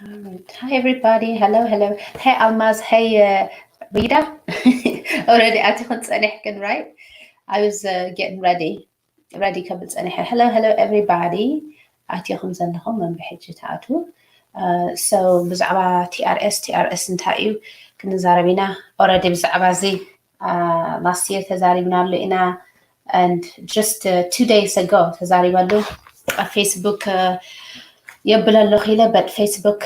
Hi everybody. Hello, hello. Hey Almaz. Hey uh, Rita. Already ኣቲኹን ጸኒሕክን, right? I was uh, getting ready. Ready ከብል ጸኒሐ። Hello, hello everybody. ኣቲኹም ዘለኹም መን ብሕጂ ትኣትዉ? Uh, so ብዛዕባ T R S፣ T R S እንታይ እዩ ክንዛረብ ኢና። Already ብዛዕባ እዚ uh, last year ተዛሪብናሉ ኢና and just uh, two days ago ተዛሪበሉ ኣብ Facebook uh, የብለሉ ኪለ but Facebook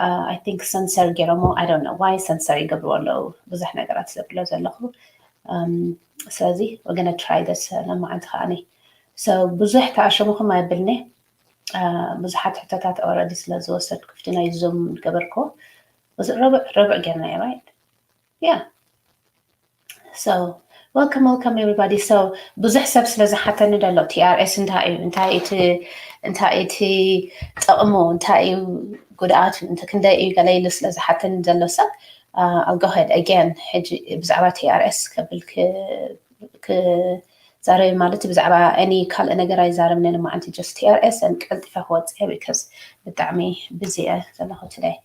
uh, I think censor ገይሮሞ I don't know why censor ይገብርዎ ኣለዉ ብዙሕ ነገራት ዘብሎ ዘለኹ um, ስለዚ we're gonna try this uh, ለማዓንቲ ከዓኒ so ብዙሕ ተኣሸሙኹም ኣይብልኒ uh, ብዙሓት ሕቶታት already ስለ ዝወሰድኩ ፍቲ ናይ ዞም ገበርኮ ረብዕ ረብዕ ጌርና right yeah So, welcome, welcome everybody. So, ብዙሕ ሰብ ስለ ዝሓተኒ ደሎ T R S እንታይ እዩ እንታይ እቲ እንታይ እቲ ጥቕሙ እንታይ እዩ ጉድኣቱ እንተ ክንደይ እዩ ገለ ኢሉ ስለ ዝሓተኒ ዘሎ ሰብ uh, I'll go ahead again ሕጂ ብዛዕባ T R S ከብል ክዛረብ ማለት ብዛዕባ any ካልእ ነገር ኣይዛረብነ ንማዓንቲ just T R S and ቀልጢፈ ክወፅእ because ብጣዕሚ busy እየ ዘለኹ today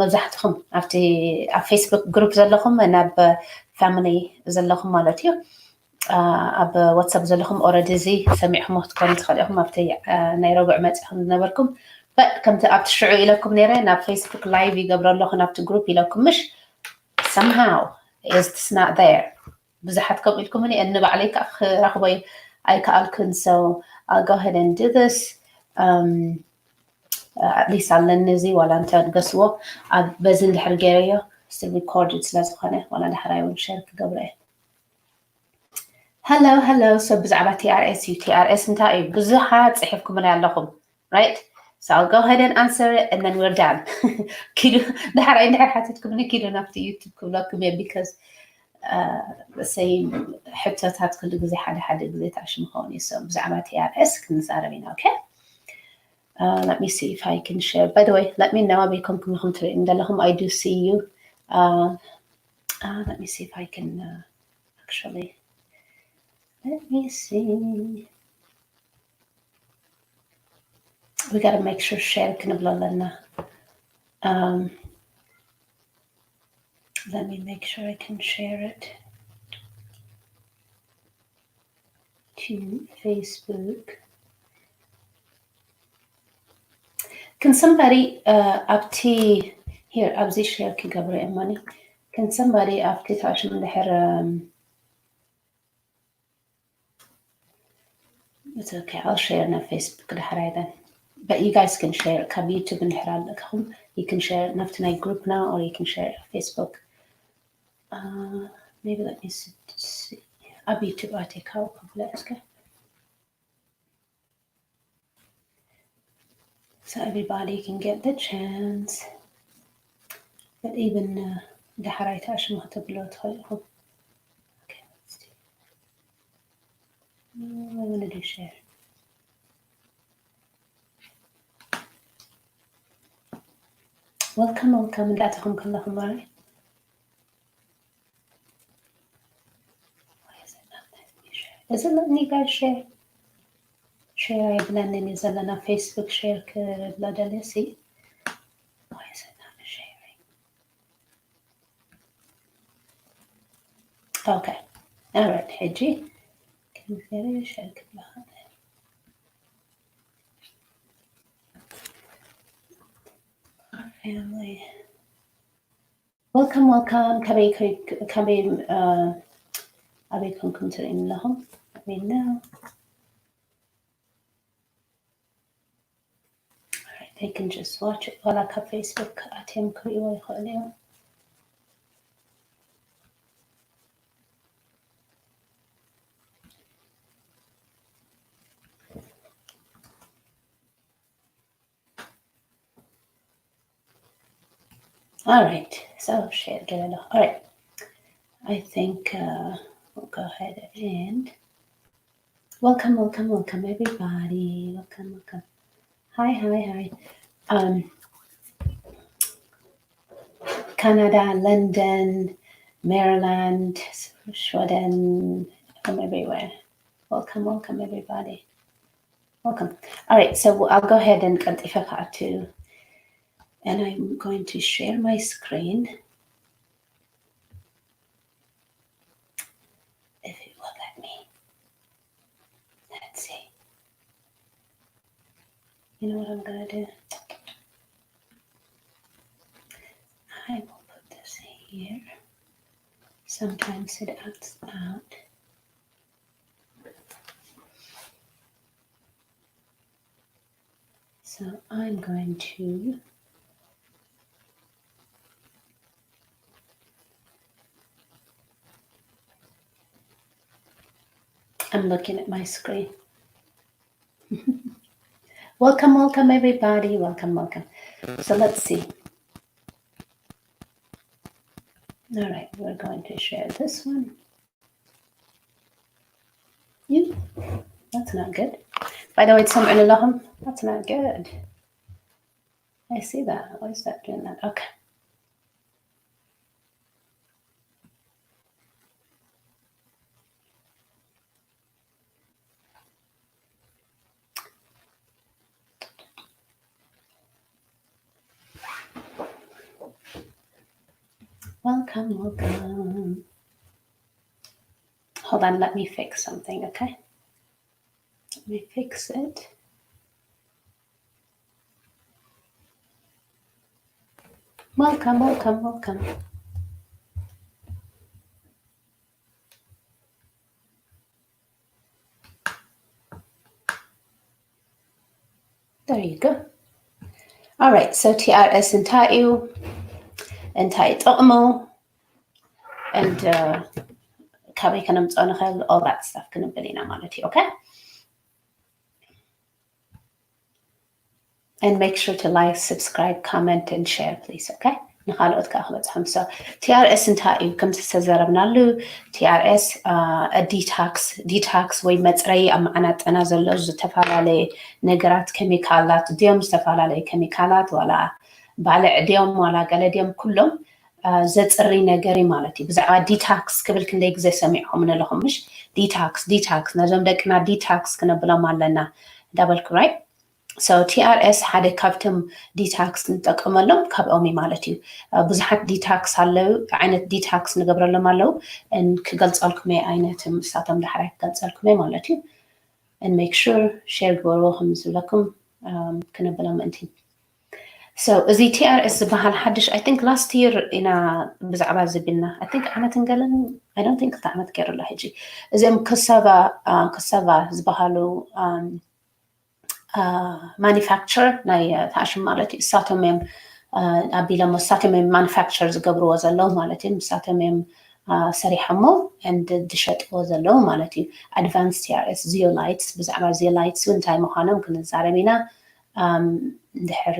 መብዛሕትኹም ኣብቲ ኣብ Facebook group ዘለኹም ናብ family ዘለኹም ማለት እዩ ኣብ WhatsApp ዘለኹም already እዚ ሰሚዕኹም ክትኮኑ ትኽእሉ ኢኹም ኣብቲ ናይ ረቡዕ መፂኹም ዝነበርኩም but ከምቲ ኣብቲ ሽዑ ኢለኩም ነይረ ናብ Facebook live ይገብሮ ኣለኹ ናብቲ group ኢለኩም ምሽ somehow it's not there ብዙሓት ከምኡ ኢልኩምኒ እኒ ባዕለይ ከዓ ክረኽቦ ኣይከኣልኩን so I'll go ahead and do this um, at least ኣለኒ እዚ ዋላ እንተ ገስዎ ኣብ በዚ እንድሕር ገይረዮ still recorded ስለ ዝኾነ ዋላ ዳሕራይ እውን share ክገብሮ እየ Hello, hello. So ብዛዕባ T R S እዩ። T R S እንታይ እዩ? ብዙሓት ጽሒፍኩምና ኣለኹም። Right? So I'll go ahead and answer it and then we're done. ኪዱ ድሕራይ እንድሕር ሓቲትኩምኒ ኪዱ ናብቲ YouTube ክብለኩም እየ because uh, the same ሕቶታት ኩሉ ግዜ ሓደ ሓደ ግዜ ተኣሽሙ ክኸውን እዩ። So ብዛዕባ T R S ክንዛረብ ኢና። Okay? Uh, let me see if I can share. By the way, let me know ኣበይ ኮንኩም ኢኹም ትርእዩ ዘለኹም. I do see you. Uh, uh, let me see if I can uh, actually. Let me see. We gotta make sure share ክንብሎ ኣለና. Um, let me make sure I can share it to Facebook. Can somebody uh, ኣብቲ here ኣብዚ share ክገብሮ እየ ማኒ can somebody ኣብቲ ታሽም እንድሕር um, It's okay. I'll share on Facebook. But you guys can share. Come YouTube and Herald. You can share it enough to my group now, or you can share it on Facebook. Uh, maybe let me see. I'll be YouTube. I take out. Let's go. So everybody can get the chance. But even uh, the Haraita Ashmata below Toyho. Okay, let's do. I'm gonna do share. Welcome, welcome. That's a home. Is it letting you guys share? Share I blend in is a Facebook share. Blood L S E. Why is it not sharing? Okay. All right, Hedgie. Can you share? Our family. Welcome, welcome. ከመይ ከመይ ኣበይ ኮንኩም ትርእዩ ኣለኹም? Let me know. They can just watch it. Well, I can Facebook. I can create one. All right, so share ገለሎ. All right, I think uh, we'll go ahead and welcome, welcome, welcome everybody. Welcome, welcome. Hi, hi, hi. Um, Canada, London, Maryland, Sweden, from everywhere. Welcome, welcome everybody. Welcome. All right, so I'll go ahead and ቀልጢፈ ክኣቱ And I'm going to share my screen. If it will let me. Let's see. You know what I'm gonna do? I will put this here. Sometimes it acts out. So I'm going to I'm looking at my screen. Welcome, welcome, everybody. Welcome, welcome. So let's see. All right, we're going to share this one. You, that's not good. By the way, it's something alone. That's not good. I see that. Why is that doing that? Okay. Welcome, welcome. Hold on, let me fix something, okay? Let me fix it. Welcome, welcome, welcome. There you go. All right, so T R S እንታይ እዩ? እንታይ ጥቕሙ? And uh, ካበይ ከነምፅኦ ንኽእል? All that stuff ክንብል ኢና ማለት እዩ። Okay? And make sure to like, subscribe, comment, and share, please. Okay? ንኻልኦት ከዓ ክበፅሖም። So T R S እንታይ እዩ? ከምዚ ዝተዘረብናሉ T R S detox detox ወይ መፅረይ ኣብ መዓናጠና ዘሎ ዝተፈላለየ ነገራት፣ ኬሚካላት ድዮም፣ ዝተፈላለየ ኬሚካላት ዋላ ባልዕ ድዮም ዋላ ገለ ድዮም፣ ኩሎም ዘፅሪ ነገር እዩ ማለት እዩ። ብዛዕባ detox ክብል ክንደይ ግዜ ሰሚዕኹም ኣለኹም ምሽ? Detox detox፣ ነዞም ደቅና detox ክነብሎም ኣለና እንዳበልኩ፣ right? So T R S ሓደ ካብቶም detox ንጠቀመሎም ካብኦም እዩ ማለት እዩ። ብዙሓት detox ኣለዉ፣ ዓይነት detox ንገብረሎም ኣለዉ። ክገልፀልኩም እየ ዓይነት ንሳቶም ዳሕራይ ክገልፀልኩም እየ ማለት እዩ። And make sure share ግበርዎ ከም ዝብለኩም ክነብሎም ምእንቲ። So እዚ T R S ዝበሃል ሓድሽ፣ I think last year ኢና ብዛዕባ እዚ ቢልና። I think ዓመትን ገለን፣ I don't think ክልተ ዓመት ገይሩ ኣሎ ሕጂ። እዚኦም cassava cassava ዝበሃሉ manufacture ናይ ተኣሽም ማለት እዩ። እሳቶም እዮም ኣቢሎሞ፣ እሳቶም እዮም manufacture ዝገብርዎ ዘለዉ ማለት እዩ። እሳቶም እዮም ሰሪሖሞ and ዝሸጥዎ ዘለዉ ማለት እዩ። Advanced T R S zeolites፣ ብዛዕባ zeolites እውን እንታይ ምዃኖም ክንዛረብ ኢና። እንድሕር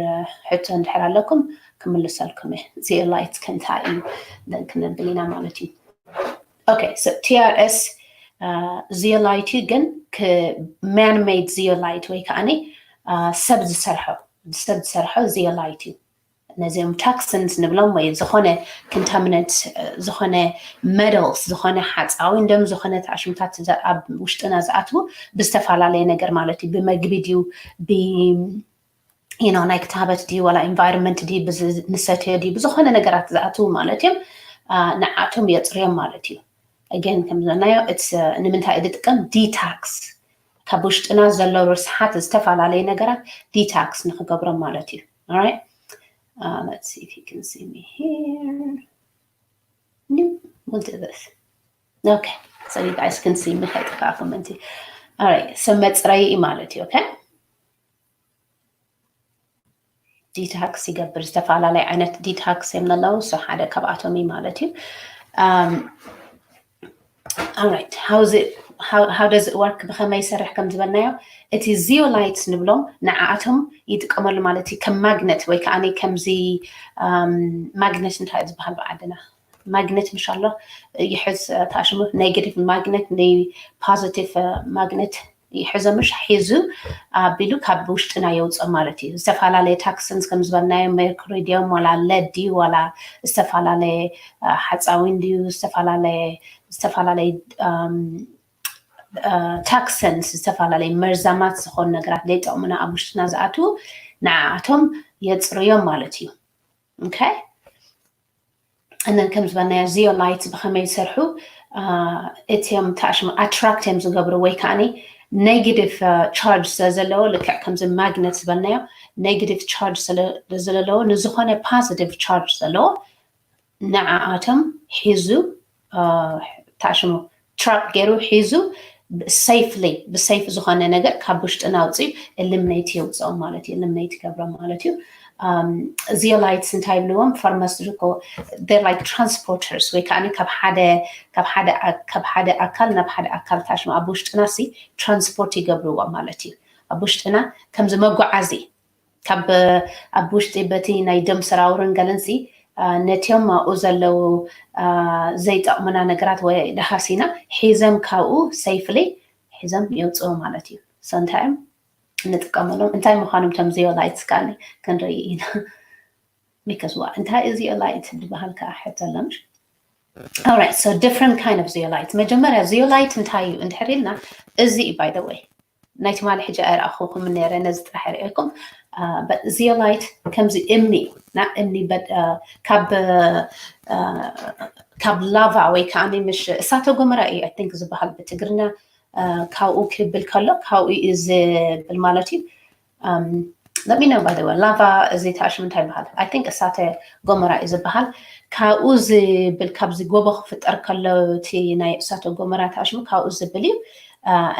ሕቶ እንድሕር ኣለኩም ክምልሰልኩም እየ። Zeolites ከ እንታይ እዩ ክንብል ኢና ማለት እዩ። Okay, so T R S zeolite እዩ፣ ግን man made zeolite ወይ ከዓ ሰብ ዝሰርሖ ሰብ ዝሰርሖ zeolite እዩ። ነዚኦም toxins ንብሎም ወይ ዝኾነ contaminant ዝኾነ metals ዝኾነ ሓፃዊ እንደም ዝኾነ ተኣሽምታት ኣብ ውሽጥና ዝኣትዉ ብዝተፈላለየ ነገር ማለት እዩ። ብመግቢ ድዩ ብ you know ናይ ክታበት ድዩ ዋላ environment ድዩ ንሰትዮ ድዩ ብዝኾነ ነገራት ዝኣትዉ ማለት እዮም። ንዓቶም የፅርዮም ማለት እዩ። Again ከም ዝበልናዮ ንምንታይ ዝጥቀም detox ካብ ውሽጥና ዘሎ ርስሓት ዝተፈላለየ ነገራት detox ንክገብሮም ማለት እዩ። Alright, let's see if you can see me here. We'll do this. Okay, so you guys can see me. Alright, so መፅረይ ማለት እዩ። Okay, detox ይገብር። ዝተፈላለዩ ዓይነት detox እዮም ዘለዉ። So ሓደ ካብኣቶም እዩ ማለት እዩ። Alright, how does it work? ብኸመይ ይሰርሕ ከም ዝበልናዮ፣ እቲ zeolites ንብሎም ንዓኣቶም ይጥቀመሉ ማለት እዩ። ከም magnet ወይ ከዓ ከምዚ magnet እንታይ ዝበሃል ብዓድና magnet ምሽ ኣሎ ይሕዝ ተኣሽሙ negative magnet ን positive magnet ይሕዞ ምሽ ሒዙ ኣቢሉ ካብ ውሽጥና የውፅኦ ማለት እዩ። ዝተፈላለየ toxins ከም ዝበልናዮ mercury ድዮም ዋላ lead ድዩ ዋላ ዝተፈላለየ ሓፃዊን ድዩ ዝተፈላለየ ዝተፈላለየ toxins ዝተፈላለየ መርዛማት ዝኾኑ ነገራት ዘይጠቕሙና ኣብ ውሽጥና ዝኣትዉ ንዓኣቶም የፅርዮም ማለት እዩ። Okay? እነን ከም ዝበልናዮ ዚዮላይት ብኸመይ ይሰርሑ? እቲዮም ታሽሙ ኣትራክት እዮም ዝገብሩ ወይ ከዓኒ ኔጌቲቭ ቻርጅ ስለ ዘለዎ፣ ልክዕ ከምዚ ማግነት ዝበልናዮ ኔጌቲቭ ቻርጅ ስለዘለዎ ንዝኾነ ፖዚቲቭ ቻርጅ ዘለዎ ንዓኣቶም ሒዙ ታሽሙ ትራፕ ገይሩ ሒዙ ሴፍሊ ብሴፍ ዝኾነ ነገር ካብ ውሽጥና ኣውፅኡ ኤሊሚኔት የውፅኦም ማለት እዩ፣ ኤሊሚኔት ይገብሮም ማለት እዩ። ዚዮላይትስ እንታይ ይብልዎም? ፋርማሲኮ ላይክ ትራንስፖርተርስ ወይ ከዓ ካብ ሓደ ካብ ሓደ ካብ ሓደ ኣካል ናብ ሓደ ኣካል ታሽሙ ኣብ ውሽጥና ሲ ትራንስፖርት ይገብርዎ ማለት እዩ። ኣብ ውሽጥና ከምዚ መጓዓዚ ካብ ኣብ ውሽጢ በቲ ናይ ደም ሰራውርን ገለንሲ ነቲኦም ኣብኡ ዘለዉ ዘይጠቕሙና ነገራት ወይ ደሃሲና ሒዘም ካብኡ ሴፍሊ ሒዘም የውፅኡ ማለት እዩ። So እንታይ እዮም ንጥቀመሎም? እንታይ ምዃኖም እቶም ዚዮላይትስ ካኒ ክንርኢ ኢና። Because what እንታይ እዩ ዚዮላይት ዝበሃል ከዓ ሕቶ ኣሎ ምሽ? Alright, so different kind of zeolite። መጀመርያ ዚዮላይት እንታይ እዩ እንድሕር ኢልና እዚ እዩ by the way ናይ ትማሊ ሕጂ ኣይረኣኹኹም ነይረ፣ ነዚ ጥራሕ ርኤኩም። ዚዮላይት ከምዚ እምኒ ና እምኒ ካብ ላቫ ወይ ከዓ ምሽ እሳተ ጎመራ እዩ I think ዝበሃል ብትግርኛ። ካብኡ ክብል ከሎ ካብኡ እዩ ዝብል ማለት እዩ። ለሚና ባደወ ላቫ እዚ ተኣሽሙ እንታይ ይበሃል? I think እሳተ ጎመራ እዩ ዝበሃል። ካብኡ ዝብል ካብዚ ጎቦ ክፍጠር ከሎ እቲ ናይ እሳተ ጎመራ ተኣሽሙ ካብኡ ዝብል እዩ።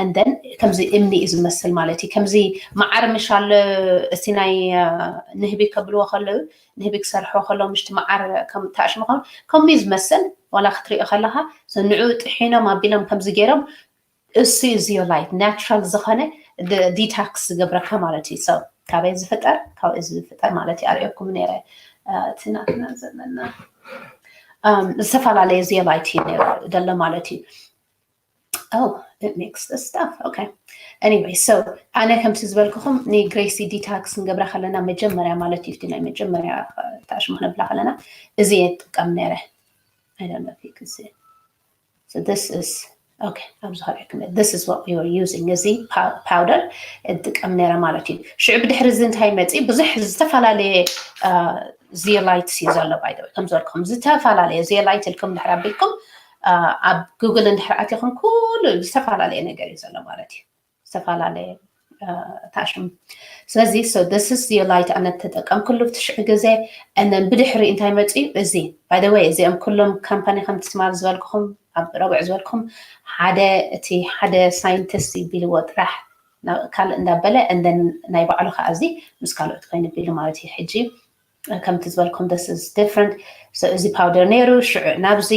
And then ከምዚ እምኒ እዩ ዝመስል ማለት እዩ። ከምዚ መዓር ምሻል እቲ ናይ ንህቢ ከብልዎ ከለዉ ንህቢ ክሰርሖ ከሎ ምሽቲ መዓር ተኣሽሙ ከም ከምኡ እዩ ዝመስል። ዋላ ክትሪኦ ከለካ ንዑ ጥሒኖም ኣቢሎም ከምዚ ገይሮም እሱ እዩ ዚዮላይት ናቹራል ዝኾነ ዲታክስ ዝገብረካ ማለት እዩ። So ካበይ ዝፍጠር? ካብኡ ዝፍጠር ማለት እዩ። ኣርእየኩም ነይረ እቲ ናትና ዘለና ዝተፈላለየ ዚዮላይት እዩ ነይሩ ዘሎ ማለት እዩ። Oh, it makes the stuff. Okay. Anyway, so ኣነ ከምቲ ዝበልኩኹም ንግሬሲ ዲታክስ ክንገብራ ከለና መጀመርያ ማለት እዩ ናይ መጀመርያ ታሽሙ ክነብላ ከለና እዚ የጥቀም ነይረ። I don't know if you can see. So this is okay. ኣብዚ ከርእየኩም this is what we were using። እዚ ፓውደር እጥቀም ነይረ ማለት እዩ። ሽዑ ብድሕሪ እዚ እንታይ መፂ? ብዙሕ ዝተፈላለየ ዚዮላይትስ እዩ ዘሎ by the way። ከም ዝበልኩም ዝተፈላለየ ዚዮላይት ኢልኩም ድሕር ኣቢልኩም ኣብ ጉግል እንድሕር ኣቲኹም ኩሉ ዝተፈላለየ ነገር እዩ ዘሎ ማለት እዩ። ዝተፈላለየ ታሽሙ ስለዚ this is ዚዮላይት ኣነ ተጠቀምኩሉ ብትሽዑ ግዜ። And then ብድሕሪ እንታይ መፂ? እዚ by the way እዚኦም ኩሎም ካምፓኒ ከምቲ ትማል ዝበልኩኹም ኣብ ረቡዕ ዝበልኩም ሓደ እቲ ሓደ ሳይንቲስት ይቢልዎ ጥራሕ ካልእ እንዳበለ and then ናይ ባዕሉ ከዓ እዚ ምስ ካልኦት ኮይኑ ቢሉ ማለት እዩ። ሕጂ ከምቲ ዝበልኩም this is different። እዚ ፓውደር ነይሩ ሽዑ ናብዚ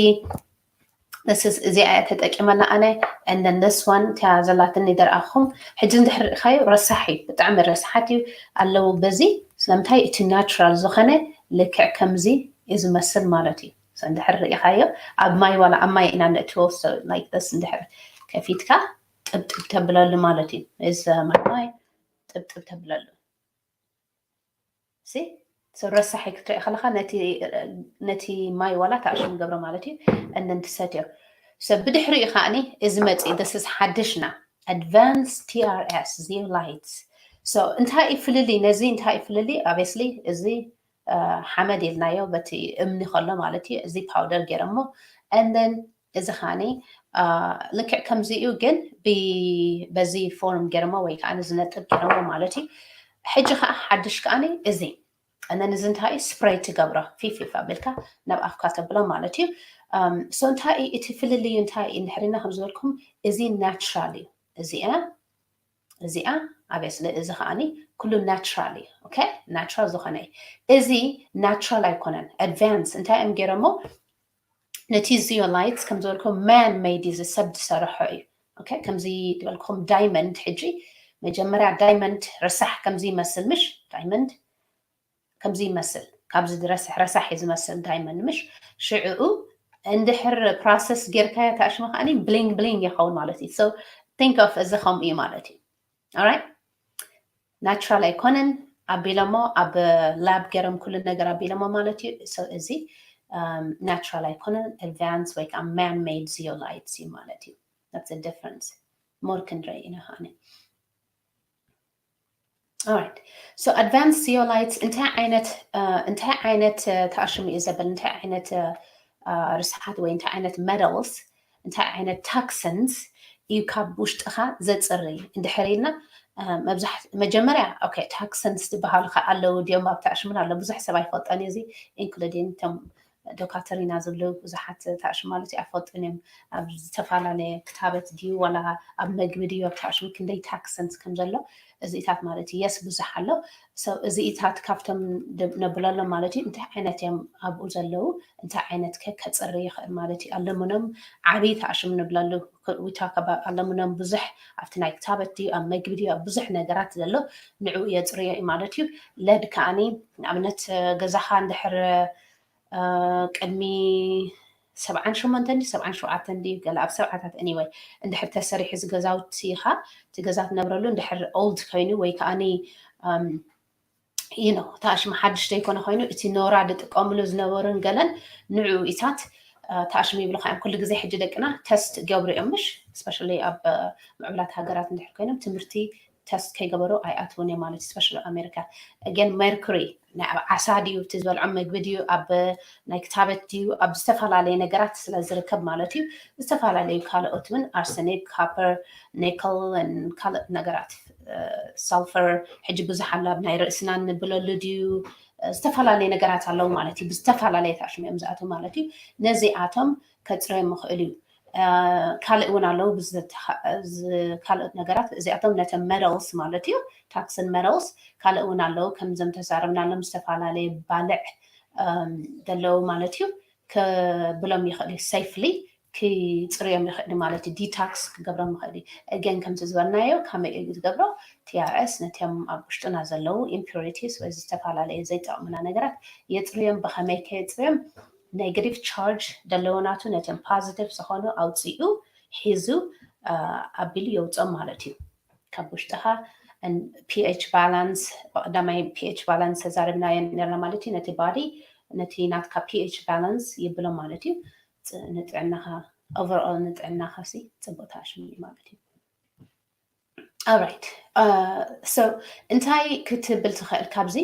እዚኣ እያ ተጠቂመላ ኣነ። And then this one እቲያ ዘላትኒ ደርኣኹም ሕጂ እንድሕር ርኢኻዮ ረሳሕ እዩ፣ ብጣዕሚ ረሳሓት እዩ ኣለዉ። በዚ ስለምንታይ እቲ ናቹራል ዝኾነ ልክዕ ከምዚ እዩ ዝመስል ማለት እዩ። እንድሕር ርኢኻዮ ኣብ ማይ ዋላ ኣብ ማይ ኢና ነእትዎ like this እንድሕር ከፊትካ ጥብጥብ ተብለሉ ማለት እዩ። እዚ ማይ ማይ ጥብጥብ ተብለሉ ሲ ረሳሒ ክትርኢ ከለካ ነቲ ማይ ዋላ ተኣሽሙ ገብሮ ማለት እዩ። እነን ትሰትዮ ሰብ ብድሕሪኡ ከዓኒ እዚ መፅኢ this is ሓድሽና ኣድቫንስ ቲ ኣር ኤስ ዚዮላይትስ። So እንታይ እዩ ፍልልይ ነዚ እንታይ እዩ ፍልልይ? Obviously እዚ ሓመድ ኢልናዮ በቲ እምኒ ከሎ ማለት እዩ። እዚ ፓውደር ገይረሞ and then እዚ ከዓኒ ልክዕ ከምዚ እዩ ግን በዚ ፎርም ገይረሞ ወይ ከዓ ዝነጥብ ገይረሞ ማለት እዩ። ሕጂ ከዓ ሓድሽ ከዓኒ እዚ እነን እዚ እንታይ እዩ ስፕሬይ ትገብሮ ፊፊፍ ኣቢልካ ናብ ኣፍካ ተብሎ ማለት እዩ። So እንታይ እዩ እቲ ፍልልዩ እንታይ እዩ እንድሕሪና ከም ዝበልኩም እዚ ናቹራል እዩ። እዚኣ እዚኣ ኣበስለ እዚ ከዓኒ ኩሉ ናቹራል እዩ። Okay ናቹራል ዝኾነ እዩ። እዚ ናቹራል ኣይኮነን ኣድቫንስ እንታይ እዮም ገይሮሞ ነቲ ዚዮላይትስ ከም ዝበልኩም ማን ሜድ እዩ ሰብ ዝሰርሖ እዩ። Okay ከምዚ ዝበልኩም ዳይመንድ ሕጂ መጀመርያ ዳይመንድ ረሳሕ ከምዚ ይመስል ምሽ ዳይመንድ ከምዚ ይመስል ካብዚ ረሳሕ ረሳሕ እዩ ዝመስል ዳይመንድ ምሽ ሽዕኡ እንድሕር ፕሮሰስ ጌርካዮ ታሽሙ ከዓኒ ብሊንግ ብሊንግ ይኸውን ማለት እዩ። So think of እዚ ከምኡ እዩ ማለት እዩ። Alright ናቹራል ኣይኮነን ኣቢሎሞ ኣብ ላብ ገይሮም ኩሉ ነገር ኣቢሎሞ ማለት እዩ። So እዚ ናቹራል ኣይኮነን ኣድቫንስ ወይ ከዓ ማን ሜድ ዚዮላይትስ እዩ ማለት እዩ። That's a difference more ክንርኢ ኢና ከዓኒ Alright. So advanced zeolites እንታይ ዓይነት እንታይ ዓይነት ተኣሽሙ እዩ ዘብል፣ እንታይ ዓይነት ርስሓት ወይ እንታይ ዓይነት metals፣ እንታይ ዓይነት toxins እዩ ካብ ውሽጥኻ ዘፅሪ እንድሕር ኢልና፣ መጀመርያ okay, toxins ዝበሃሉ ከዓ ኣለዉ ድዮም ኣብ ተኣሽሙን ኣሎ። ብዙሕ ሰብ ኣይፈልጠን እዩ እዚ፣ including ቶም ዶካተሪና ዘለዉ ብዙሓት ተኣሽሙ ማለት እዩ ኣይፈልጡን እዮም። ኣብ ዝተፈላለየ ክታበት ድዩ ዋላ ኣብ መግቢ ድዩ ኣብ ተኣሽሙ ክንደይ toxins ከም ዘሎ እዚኢታት ማለት እዩ። የስ ብዙሕ ኣሎ። እዚኢታት ካብቶም ነብለሎም ማለት እዩ እንታይ ዓይነት እዮም ኣብኡ ዘለዉ፣ እንታይ ዓይነት ከ ከፅሪ ይኽእል ማለት እዩ። ኣለሙኖም ዓብዪ ተኣሽሙ ንብለሉ ኣለሙኖም ብዙሕ ኣብቲ ናይ ክታበት ድዩ ኣብ መግቢ ድዩ ኣብ ብዙሕ ነገራት ዘሎ ንዕኡ የፅርዮ እዩ ማለት እዩ። ለድ ከዓኒ ንኣብነት ገዛኻ እንድሕር ቅድሚ ሰብዓን ሸሞንተን ድዩ ሰብዓን ሸውዓተን ድዩ ገለ ኣብ ሰብዓታት anyway እንድሕር ተሰሪሑ እዚ ገዛውቲ ኢኻ እቲ ገዛ ትነብረሉ እንድሕር old ኮይኑ ወይ ከዓኒ you know ተኣሽሙ ሓድሽ ዘይኮነ ኮይኑ እቲ ኖራ ዝጥቀምሉ ዝነበሩን ገለን ንዕኡ ኢታት ተኣሽሙ ይብሉ ከዮም። ኩሉ ግዜ ሕጂ ደቅና test ገብሩ እዮም ምሽ especially ኣብ ምዕብላት ሃገራት እንድሕር ኮይኖም ትምህርቲ test ከይገበሩ ኣይኣትውን እዮም ማለት እዩ። Especially ኣሜሪካ again mercury ናይ ኣብ ዓሳ ድዩ እቲ ዝበልዖም መግቢ ድዩ ኣብ ናይ ክታበት ድዩ ኣብ ዝተፈላለየ ነገራት ስለ ዝርከብ ማለት እዩ። ዝተፈላለዩ ካልኦት እውን arsenic፣ copper፣ nickel ካልኦት ነገራት sulfur ሕጂ ብዙሕ ኣሎ ኣብ ናይ ርእስና ንብለሉ ድዩ ዝተፈላለየ ነገራት ኣለዉ ማለት እዩ። ብዝተፈላለየ ተኣሽሙ እዮም ዝኣትዉ ማለት እዩ። ነዚኣቶም ከፅርዮም ይኽእል እዩ። ካልእ እውን ኣለዉ ካልኦት ነገራት እዚኣቶም ነተን metals ማለት እዩ toxin metals ካልእ እውን ኣለዉ ከምዞም ተዛረብናሎም ዝተፈላለየ ባልዕ ዘለዉ ማለት እዩ። ክብሎም ይኽእል እዩ safely ክፅርዮም ይኽእል ማለት እዩ። Detox ክገብሮም ይኽእል እዩ። Again ከምቲ ዝበልናዮ ከመይ እዩ ዝገብሮ? T R S ነቶም ኣብ ውሽጥና ዘለዉ impurities ወይ ዝተፈላለየ ዘይጠቕሙና ነገራት የፅርዮም። ብኸመይ ከየፅርዮም? Negative charge ዘለዎ ናቱ ነቶም positive ዝኾኑ ኣውፂኡ ሒዙ ኣቢሉ የውፅኦም ማለት እዩ። ካብ ውሽጥኻ pH balance ብቀዳማይ pH balance ተዛሪብናዮ ነርና ማለት እዩ። ነቲ body ነቲ ናትካ pH balance ይብሎ ማለት እዩ። ንጥዕናኻ overall ንጥዕናኻ ሲ ፅቡቅ ተኣሽሙ እዩ ማለት እዩ። Alright. So እንታይ ክትብል ትኽእል ካብዚ?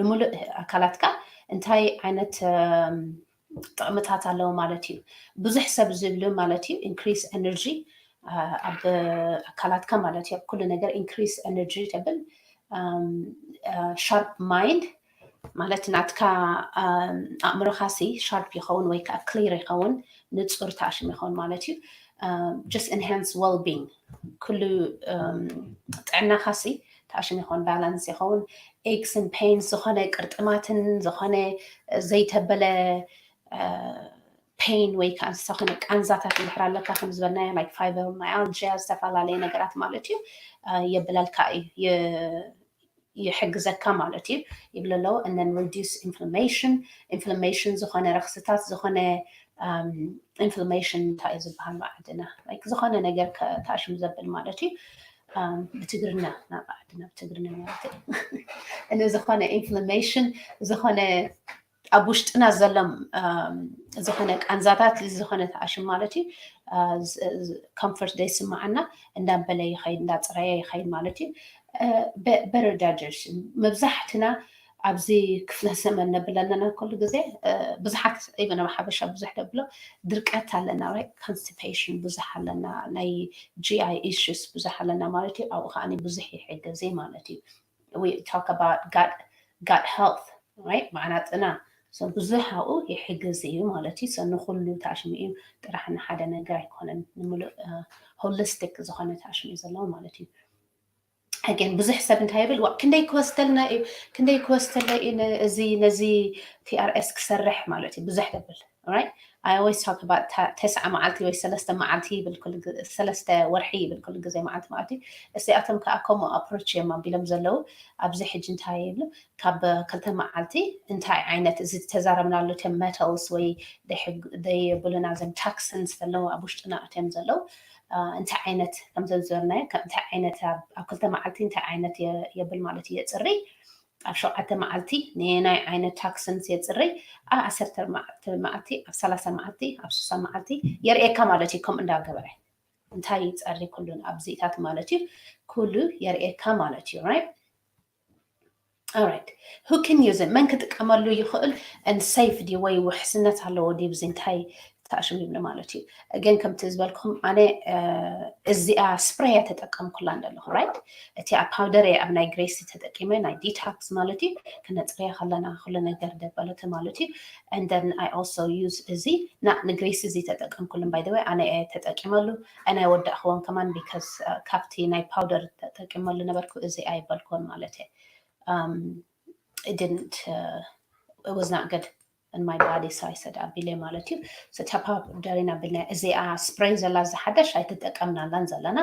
ንምሉእ ኣካላትካ እንታይ ዓይነት ጥቕምታት ኣለዎ ማለት እዩ። ብዙሕ ሰብ ዝብሉ ማለት እዩ increase energy ኣብ ኣካላትካ ማለት እዩ ኣብ ኩሉ ነገር increase energy ተብል sharp mind ማለት ናትካ ኣእምሮኻ ሲ sharp ይኸውን ወይ ከዓ clear ይኸውን ንፁር ተኣሽም ይኸውን ማለት እዩ። Just enhance well being ኩሉ ጥዕናኻ ሲ ተኣሽም ይኸውን balance ይኸውን። Aches and pains ዝኾነ ቅርጥማትን ዝኾነ ዘይተበለ pain ወይ ከዓ ዝኾነ ቃንዛታት እንድሕር ኣለካ ከም ዝበልናዮ like fibromyalgia ዝተፈላለየ ነገራት ማለት እዩ የብለልካ እዩ ይሕግዘካ ማለት እዩ ይብል ኣለዉ። And then reduce inflammation inflammation ዝኾነ ረኽስታት ዝኾነ inflammation እንታይ እዩ ዝበሃል ብዓድና like ዝኾነ ነገር ተኣሽም ዘብል ማለት እዩ። ብትግርኛ ናብ ዓድና ብትግርኛ ማለት እዩ። እነ ዝኾነ inflammation ዝኾነ ኣብ ውሽጥና ዘሎም ዝኾነ ቃንዛታት ዝኾነ ተኣሽም ማለት እዩ comfort ዘይስምዓና እንዳበለ ይኸይድ እንዳፅረየ ይኸይድ ማለት እዩ። Better digestion መብዛሕትና ኣብዚ ክፍለ ዘመን ነብለና ኩሉ ግዜ ብዙሓት even ኣብ ሓበሻ ብዙሕ ደብሎ ድርቀት ኣለና right constipation ብዙሕ ኣለና ናይ GI issues ብዙሕ ኣለና ማለት እዩ። ኣብኡ ከዓ ብዙሕ ይሕግዝ ማለት እዩ። We talk about gut gut health right ብዓናጥና ብዙሕ ኣብኡ ይሕግዝ እዩ ማለት እዩ። ንኩሉ ተኣሽሙ እዩ ጥራሕ ንሓደ ነገር ኣይኮነን ንምሉእ holistic ዝኾነ ተኣሽሙ እዩ ዘለዎ ማለት እዩ። Again ብዙሕ ሰብ እንታይ ይብል ዋ ክንደይ ክወስደልና እዩ ክንደይ ክወስደለ እዩ እዚ ነዚ TRS ክሰርሕ ማለት እዩ ብዙሕ ደብል right I always talk about ተስዓ መዓልቲ ወይ ሰለስተ መዓልቲ ይብል ሰለስተ ወርሒ ይብል ኩሉ ግዜ መዓልቲ ማለት እዩ። እዚኣቶም ከዓ ከምኡ approach እዮም ኣቢሎም ዘለዉ ኣብዚ ሕጂ እንታይ ይብሉ ካብ ክልተ መዓልቲ እንታይ ዓይነት እዚ ዝተዛረብናሉ ቶም metals ወይ ደይብሉና ዘም toxins ዘለዉ ኣብ ውሽጥና ኣትዮም ዘለዉ እንታይ ዓይነት ከምዘም ዝበልናዮ እንታይ ዓይነት ኣብ ክልተ መዓልቲ እንታይ ዓይነት የብል ማለት እዩ የፅሪ ኣብ ሸውዓተ መዓልቲ ነየናይ ዓይነት toxins የፅሪ ኣብ ዓሰርተ መዓልቲ ኣብ ሰላሳ መዓልቲ ኣብ ስሳ መዓልቲ የርእየካ ማለት እዩ። ከምኡ እንዳገበረ እንታይ ይፀሪ ኩሉን ኣብዚኢታት ማለት እዩ ኩሉ የርእየካ ማለት እዩ right Alright, who can use it? መን ክጥቀመሉ ይኽእል? And safe ድዩ ወይ ውሕስነት ኣለዎ ድዩ? ብዚ እንታይ ተኣሽም ይብሉ ማለት እዩ። ግን ከምቲ ዝበልኩም ኣነ እዚኣ ስፕሬይ ተጠቀምኩላ እንደለኹ፣ right? እቲ ኣብ ፓውደር ኣብ ናይ ግሬሲ ተጠቂመ ናይ ዲቶክስ ማለት እዩ። ክነፅርያ ከለና ኩሉ ነገር ደበለተ ማለት እዩ። And then I also use እዚ ና ንግሬሲ እዚ ተጠቀምኩልን፣ by the way ኣነ ተጠቂመሉ። And I ወዳእክዎን ከማን because ካብቲ ናይ ፓውደር ተጠቂመሉ ነበርኩ እዚ ኣይበልክዎን ማለት እዩ። It didn't, it was not good in my body, so I said ኣቢለ ማለት እዩ። So እታ ፓውደር ኢና ኣቢልና። እዚኣ ስፕሬይ ዘላ ዝሓደሽ ኣይተጠቀምናላን ዘለና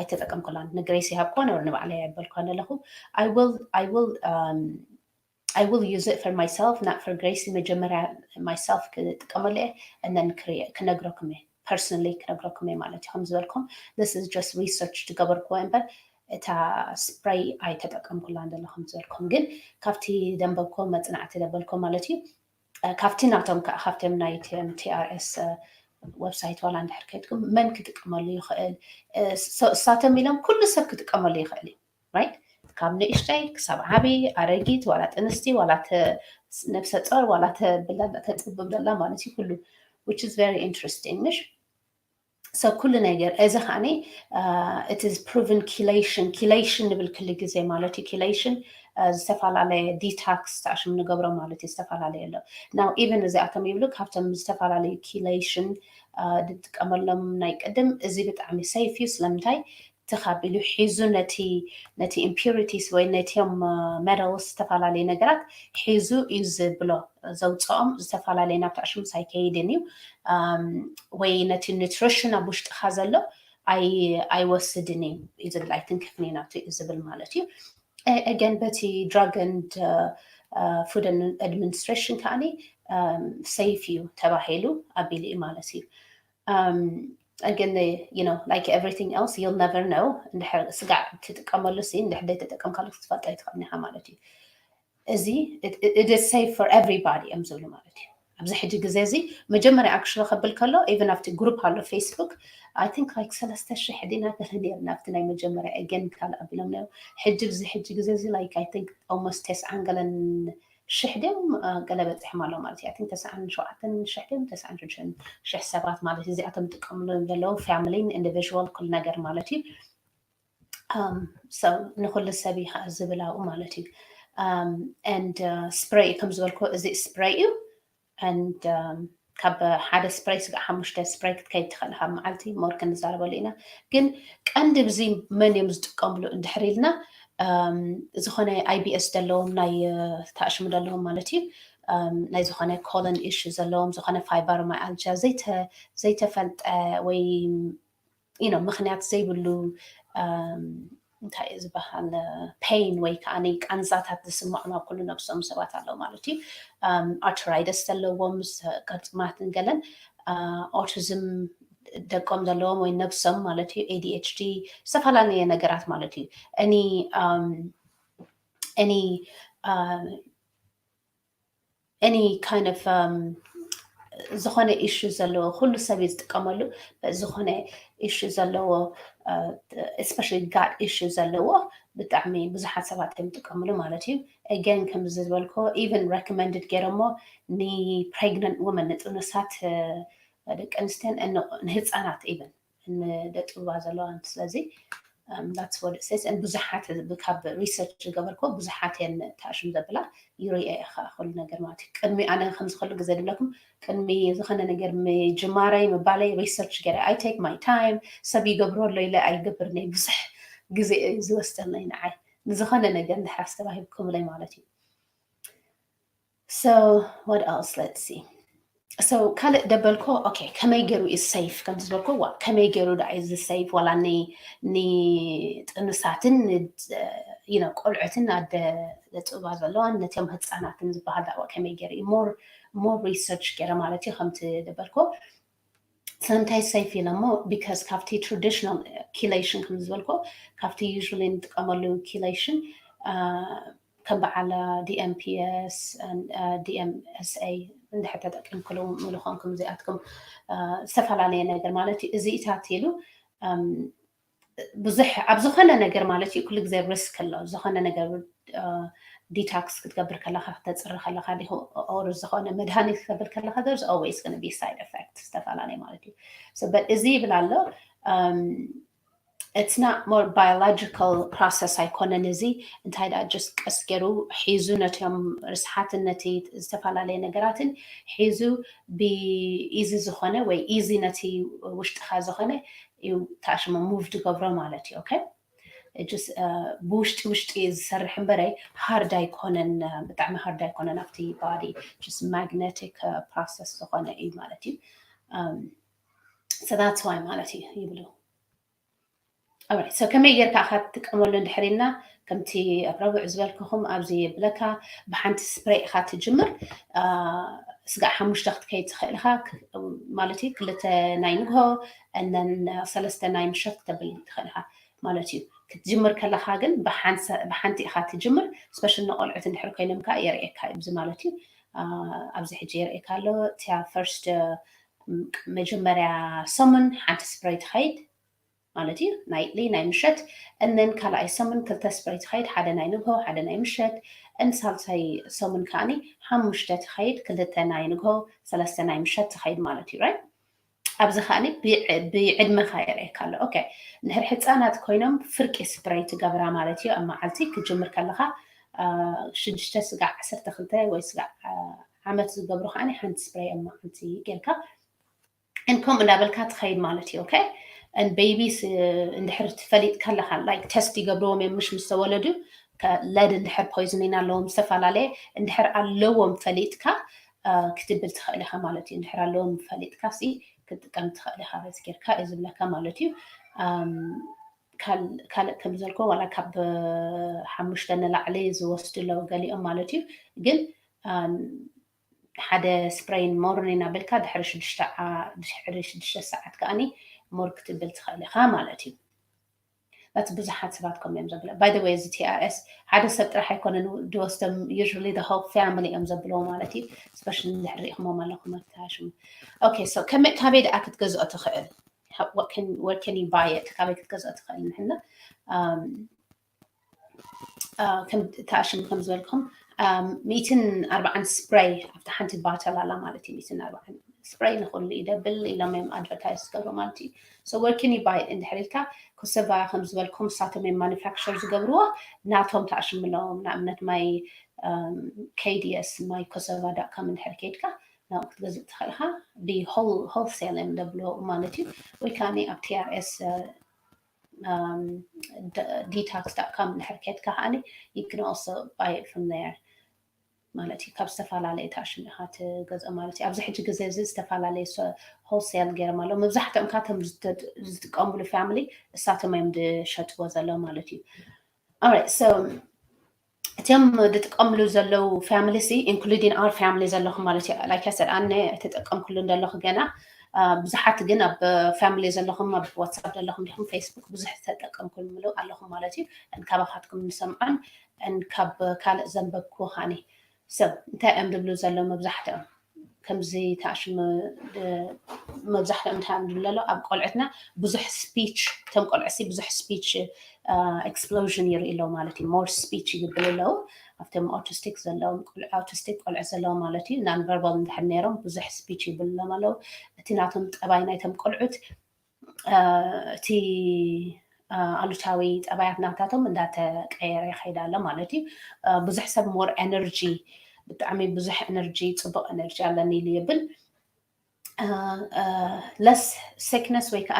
ኣይተጠቀምኩላን። ንግሬሲ ሃብኳ ነበር ንባዕለይ ኣይበልኳን ኣለኹ። I will I will um, I will use it for myself, not for Gracie። መጀመርያ myself ክጥቀመሉ እየ፣ and then ክነግረኩም እየ፣ personally ክነግረኩም እየ ማለት እዩ። ከም ዝበልኩም this is just research ዝገበርኩዎ እምበር እታ ስፕሬይ ኣይተጠቀምኩላ እንደለ ከም ዝበልኩም። ግን ካብቲ ደንበብኮ መፅናዕቲ ደበልኮ ማለት እዩ። ካብቲ ናቶም ከዓ ካብቶም ናይ ቲኣርኤስ ዌብሳይት ዋላ እንድሕር ከይድኩም መን ክጥቀመሉ ይኽእል፣ እሳቶም ኢሎም ኩሉ ሰብ ክጥቀመሉ ይኽእል እዩ። Right? ካብ ንእሽተይ ክሳብ ዓብይ፣ ኣረጊት ዋላ ጥንስቲ ዋላ ነብሰ ጾር ዋላ ተብላ ተጽብብ ዘላ ማለት እዩ ኩሉ፣ which is very interesting ምሽ? So ኩሉ ነገር እዚ ከዓኒ it is proven chelation። Chelation ንብል ክሉ ግዜ ማለት እዩ። Chelation ዝተፈላለየ ዲቶክስ ተኣሽም ንገብሮ ማለት እዩ። ዝተፈላለየ ኣሎ። Now even እዚኣቶም ይብሉ ካብቶም ዝተፈላለዩ chelation ንጥቀመሎም ናይ ቅድም እዚ ብጣዕሚ safe እዩ። ስለምንታይ? ትኻቢሉ ሒዙ ነቲ ነቲ impurities ወይ ነቲኦም metals ዝተፈላለዩ ነገራት ሒዙ እዩ ዝብሎ፣ ዘውፅኦም ዝተፈላለየ ናብቲ ኣሽሙስ ኣይከይድን እዩ። ወይ ነቲ nutrition ኣብ ውሽጥኻ ዘሎ ኣይወስድን እዩ እዩ ዝብል፣ ኣይትንክፍን እዩ ናብቲ እዩ ዝብል ማለት እዩ። Again በቲ Drug and Food Administration ከዓኒ safe እዩ ተባሂሉ ኣቢሉ እዩ ማለት እዩ። Again you know like everything else, you'll never know። እንድሕር ስጋዕ ትጥቀመሉ ሲ እንድሕር ዘይተጠቀምካሉ ክትፈልጦ ኣይትኽእልን ኢኻ ማለት እዩ። እዚ it is safe for everybody እዮም ዝብሉ ማለት እዩ። ኣብዚ ሕጂ ግዜ እዚ መጀመርያ actually ከብል ከሎ even ኣብቲ group ኣሎ Facebook I think like ሰለስተ ሽሕ ዲና ገለ ነርና ኣብቲ ናይ መጀመርያ። Again ካልእ ኣቢሎም ነሩ። ሕጂ ብዚ ሕጂ ግዜ እዚ like I think almost ተስዓን ገለን ሽሕ ድዮም ገለ በፂሖም ኣሎ ማለት እዩ። I think ተስዓን ሸውዓተን ሽሕ ድዮም ተስዓን ሽዱሽተን ሽሕ ሰባት ማለት እዩ። እዚኣቶም ዝጥቀምሉ ዘለዉ family ን individual ኩሉ ነገር ማለት እዩ። So ንኩሉ ሰብ እዩ ከዓ ዝብል ኣብኡ ማለት እዩ። And ስፕሬይ ከም ዝበልኩ እዚ ስፕሬይ እዩ። And ካብ ሓደ ስፕሬይ ስጋዕ ሓሙሽተ ስፕሬይ ክትከይድ ትኽእል ካብ መዓልቲ more ክንዛረበሉ ኢና። ግን ቀንዲ ብዚ መን እዮም ዝጥቀምሉ እንድሕር ኢልና ዝኾነ IBS ዘለዎም ናይ ተኣሽሙ ዘለዎም ማለት እዩ ናይ ዝኾነ colon issue ዘለዎም ዝኾነ fibromyalgia ዘይተፈልጠ ወይ you know ምኽንያት ዘይብሉ እንታይ እዩ ዝበሃል pain ወይ ከዓ ቃንዛታት ዝስምዖም ኣብ ኩሉ ነብሶም ሰባት ኣለዉ ማለት እዩ። Arthritis ዘለዎም ቅርጥማትን ገለን autism ደቆም ዘለዎም ወይ ነብሶም ማለት እዩ ADHD ዝተፈላለየ ነገራት ማለት እዩ። Any any any kind of ዝኾነ issue ዘለዎ ኩሉ ሰብ እዩ ዝጥቀመሉ። ዝኾነ issue ዘለዎ especially gut issue ዘለዎ ብጣዕሚ ብዙሓት ሰባት እዮም ዝጥቀምሉ ማለት እዩ። Again ከምዚ ዝበልኮ even recommended ገይሮሞ ን pregnant women ንጥኑሳት ደቂ ኣንስትዮን ንህፃናት even ንደጥብባ ዘለዋ። ስለዚ that's what it says። ብዙሓት ካብ research ዝገበርኮ ብዙሓት እየን ተኣሽም ዘብላ ይርኤ ከዓ ኩሉ ነገር ማለት እዩ። ቅድሚ ኣነ ከምዚ ኩሉ ግዜ ድብለኩም ቅድሚ ዝኾነ ነገር ምጅማረይ ምባለይ research ገይረ I take my time። ሰብ ይገብሮ ኣሎ ኢለ ኣይገብርን እየ። ብዙሕ ግዜ እዩ ዝወስደለይ ንዓይ ንዝኾነ ነገር እንድሕር ኣስተባሂብኩምለይ ማለት እዩ። So what else? Let's see. So ካልእ ደበልኮ okay ከመይ ገይሩ is safe ከም ዝበልኮ ዋ ከመይ ገይሩ ዳ is safe ዋላ ንጥኑሳትን you know ቆልዑትን ኣደ ዘጥባ ዘለዋን ነቲኦም ህፃናትን ዝበሃል ዳዋ ከመይ ገይሩ more more research ገይረ ማለት እዩ። ከምቲ ደበልኮ ስለምንታይ safe ኢለ እሞ because ካብቲ traditional chelation ከም ዝበልኮ ካብቲ usually ንጥቀመሉ chelation ከም በዓል DMPS DMSA እንድሕር ተጠቂምክሉ ምልኾንኩም እዚኣትኩም ዝተፈላለየ ነገር ማለት እዩ። እዚኢታት ኢሉ ብዙሕ ኣብ ዝኾነ ነገር ማለት እዩ ኩሉ ግዜ ሪስክ ኣሎ። ዝኾነ ነገር ዲታክስ ክትገብር ከለካ ክተፅሪ ከለካ ዲኹ ኦር ዝኾነ መድሃኒት ክትገብር ከለካ there's always gonna be side effect ዝተፈላለየ ማለት እዩ። So but እዚ ይብል ኣሎ it's not more biological process ኣይኮነን እዚ እንታይ ደኣ just ቀስ ገይሩ ሒዙ ነቶም ርስሓትን ነቲ ዝተፈላለየ ነገራትን ሒዙ ብኢዚ ዝኾነ ወይ ኢዚ ነቲ ውሽጥኻ ዝኾነ እዩ ተኣሽሞ ሙቭ ዝገብሮ ማለት እዩ። Okay just ብውሽጢ ውሽጢ ዝሰርሕ እምበረይ ሃርድ ኣይኮነን ብጣዕሚ ሃርድ ኣይኮነን ኣብቲ ባዲ just ማግነቲክ ፕሮሰስ ዝኾነ እዩ ማለት እዩ። So that's why ማለት እዩ ይብሉ። So ከመይ ጌርካ ኢኻ ትጥቀመሉ እንድሕር ኢልና ከምቲ ኣብ ረቡዕ ዝበልክኹም ኣብዚ የብለካ ብሓንቲ ስፕሬይ ኢኻ ትጅምር። ስጋዕ ሓሙሽተ ክትከይድ ትኽእል ኢኻ ማለት እዩ። ክልተ ናይ ንግሆ እነን ሰለስተ ናይ ምሸት ክተብል ትኽእል ኢኻ ማለት እዩ። ክትጅምር ከለኻ ግን ብሓንቲ ኢኻ ትጅምር። ስፔሻል ንቆልዑት እንድሕር ኮይኖም ከዓ የርእየካ እዩ ኣብዚ ማለት እዩ። ኣብዚ ሕጂ የርእየካ ኣሎ እቲያ ፈርስት መጀመርያ ሰሙን ሓንቲ ስፕሬይ ትኸይድ ማለት እዩ ናይ ሊ ናይ ምሸት እነን ካልኣይ ሰሙን ክልተ ስፕሬይ ትኸይድ ሓደ ናይ ንግሆ ሓደ ናይ ምሸት እን ሳልሳይ ሰሙን ከዓኒ ሓሙሽተ ትኸይድ ክልተ ናይ ንግሆ ሰለስተ ናይ ምሸት ትኸይድ ማለት እዩ right ኣብዚ ከዓኒ ብዕድመኻ የርእየካ ኣሎ okay ንድሕር ህፃናት ኮይኖም ፍርቂ ስፕሬይ ትገብራ ማለት እዩ ኣብ መዓልቲ ክጅምር ከለኻ ሽዱሽተ ስጋዕ ዓሰርተ ክልተ ወይ ስጋዕ ዓመት ዝገብሩ ከዓኒ ሓንቲ ስፕሬይ ኣብ መዓልቲ ጌርካ and ከምኡ እንዳበልካ ትኸይድ ማለት እዩ okay and babies እንድሕር ትፈሊጥካ ኣለካ like test ይገብርዎም እዮም ምሽ ምስ ተወለዱ lead እንድሕር poisoning ኣለዎም ዝተፈላለየ እንድሕር ኣለዎም ፈሊጥካ ክትብል ትኽእል ኢኻ ማለት እዩ እንድሕር ኣለዎም ፈሊጥካ ሲ ክትጥቀም ትኽእል ኢኻ በዚ ጌርካ እዩ ዝብለካ ማለት እዩ ካልእ ከም ዘልኮ ዋላ ካብ ሓሙሽተ ንላዕሊ ዝወስዱ ኣለዉ ገሊኦም ማለት እዩ ግን ሓደ ስፕሬይ ን ሞርኒንግ ኣበልካ ድሕሪ ሽዱሽተ ሰዓት ከዓኒ ሞር ክትብል ትኽእል ኢኻ ማለት እዩ። በት ብዙሓት ሰባት ከም እዮም ዘብለ by the way እዚ ቲ ኣር ኤስ ሓደ ሰብ ጥራሕ ኣይኮነን ድወስዶም usually the whole family እዮም ዘብልዎ ማለት እዩ። ስፔሻሊ እንድሕር ሪኢኹሞም ኣለኹም ኣብቲ ሽሙ okay so ከመይ ካበይ ደኣ ክትገዝኦ ትኽእል where can you buy it ካበይ ክትገዝኦ ትኽእል ንሕና ተኣሽሙ ከም ዝበልኩም ሚእትን ኣርባዓን ስፕሬይ ኣብቲ ሓንቲ ባተል ኣላ ማለት እዩ ሚእትን ኣርባዓን ስፕሬይ ንኩሉ ይደብል ኢሎም እዮም ኣድቨርታይዝ ዝገብሩ ማለት እዩ so where can you buy it እንድሕር ኢልካ ኮሰቫ ከም ዝበልኩም ንሳቶም እዮም ማኑፋክቸር ዝገብርዎ ናቶም ተኣሽሙ ኣለዎም ንኣብነት my K D S my Kosova dot com እንድሕር ከይድካ ናብኡ ክትገዝእ ትኽእል ኢኻ ብ wholesale እዮም ደብልዎ ማለት እዩ ወይ ከዓ ኣብ T R S detox dot com እንድሕር ከይድካ ከዓ you can also buy it from there ማለት እዩ ካብ ዝተፈላለየ ተኣሽሙ ኢኻ ትገዝኦ ማለት እዩ ኣብዚ ሕጂ ግዜ እዚ ዝተፈላለየ wholesale ገይሮም ኣለዉ መብዛሕትኦም ካቶም ዝጥቀምሉ family እሳቶም እዮም ዝሸጥዎ ዘለዉ ማለት እዩ alright so እቲኦም ዝጥቀምሉ ዘለዉ family ሲ including our family ዘለኹም ማለት እዩ like I said ኣነ ኣይተጠቀምኩሉን ዘለኹ ገና ብዙሓት ግን ኣብ family ዘለኹም ኣብ ዋትሳፕ ዘለኹም ዲኹም ፌስቡክ ብዙሕ ዝተጠቀምኩሉ ኣለኹም ማለት እዩ ካባኻትኩም ንሰምዖን ካብ ካልእ ዘንበብኩ ሃኒ ሰብ እንታይ እዮም ዝብሉ ዘለዉ መብዛሕትኦም ከምዚ ተኣሽሙ መብዛሕትኦም እንታይ እዮም ዝብሉ ኣለዉ ኣብ ቆልዑትና ብዙሕ ስፒች እቶም ቆልዑ ሲ ብዙሕ ስፒች explosion ይርኢ ኣለዉ ማለት እዩ more speech ይብሉ ኣለዉ ኣብቶም autistic ዘለዎም autistic ቆልዑ ዘለዎም ማለት እዩ non verbal እንድሕር ነይሮም ብዙሕ ስፒች ይብሉ ኣለዉ እቲ ናቶም ጠባይ ናይቶም ቆልዑት እቲ ኣሉታዊ ጠባያት ናታቶም እንዳተቀየረ ይኸይድ ኣሎ ማለት እዩ ብዙሕ ሰብ more energy ብጣዕሚ ብዙሕ energy ፅቡቅ energy ኣለኒ ኢሉ ይብል less sickness ወይ ከዓ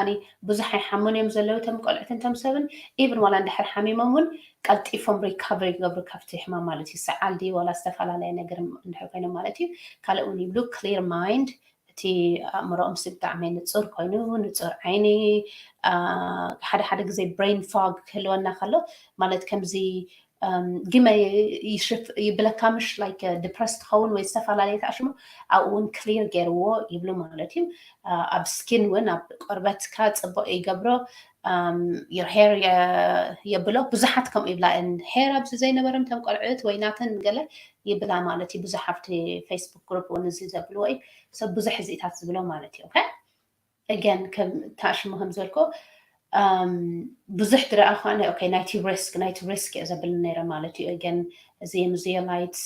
ብዙሕ ኣይሓሙን እዮም ዘለዉ እቶም ቆልዕትን እቶም ሰብን even ዋላ እንድሕር ሓሚሞም እውን ቀልጢፎም recover ይገብሩ ካብቲ ሕማም ማለት እዩ ሰዓል ድዩ ዋላ ዝተፈላለየ ነገር እንድሕር ኮይኖም ማለት እዩ ካልእ እውን ይብሉ clear mind እቲ ኣእምሮኦም ሲ ብጣዕሚ ንፁር ኮይኑ ንፁር ዓይኒ ሓደ ሓደ ግዜ brain fog ክህልወና ከሎ ማለት ከምዚ ግመ ይብለካ ምሽ like depressed ትኸውን ወይ ዝተፈላለየ ተኣሽሙ ኣብኡ እውን clear ገይርዎ ይብሉ ማለት እዩ ኣብ skin እውን ኣብ ቆርበትካ ፅቡቅ ይገብሮ your hair የብሎ ብዙሓት ከምኡ ይብላ hair ኣብዚ ዘይነበረን ከም ቆልዕት ወይ ናተን ገለ ይብላ ማለት እዩ ብዙሕ ኣብቲ Facebook group እውን እዚ ዘብልዎ እዩ ሰብ ብዙሕ እዚኢታት ዝብሎ ማለት እዩ okay again ከም ተኣሽሙ ከም ዝበልኮ ብዙሕ ድረኣ ኳነ ናይቲ ሪስክ ናይቲ ሪስክ እየ ዘብል ነይረ ማለት እዩ። ገን እዚ ም ዚዮላይት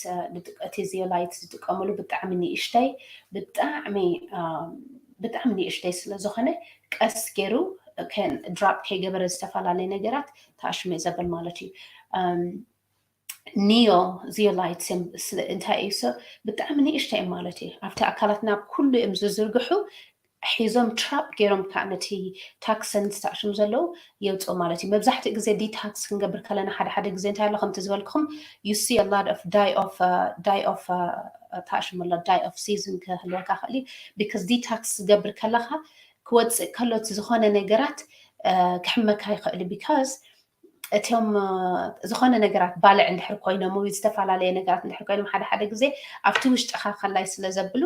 እቲ ዚዮላይት ዝጥቀምሉ ብጣዕሚ ንእሽተይ ብጣዕሚ ብጣዕሚ ንእሽተይ ስለ ዝኾነ ቀስ ገይሩ ድራፕ ከይገበረ ዝተፈላለየ ነገራት ተኣሽሙ እየ ዘብል ማለት እዩ። ኒዮ ዚዮላይት እንታይ እዩ? ብጣዕሚ ንእሽተይ እዮም ማለት እዩ። ኣብቲ ኣካላትና ኩሉ እዮም ዝዝርግሑ ሒዞም ትራፕ ገይሮም ከዓ ነቲ ታክሰን ዝተኣሽሙ ዘለዉ የውፅኦ ማለት እዩ። መብዛሕትኡ ግዜ ዲታክስ ክንገብር ከለና ሓደ ሓደ ግዜ እንታይ ኣሎ ከምቲ ዝበልክኹም you see a lot of die of die of ተኣሽሙ ኣሎ die of season ክህልወካ ክእል እዩ። ቢካዝ ዲታክስ ዝገብር ከለካ ክወፅእ ከሎ እቲ ዝኾነ ነገራት ክሕመካ ይኽእል እዩ። ቢካዝ እቶም ዝኾነ ነገራት ባልዕ እንድሕር ኮይኖም ወይ ዝተፈላለየ ነገራት እንድሕር ኮይኖም ሓደ ሓደ ግዜ ኣብቲ ውሽጥኻ ከላይ ስለ ዘብሉ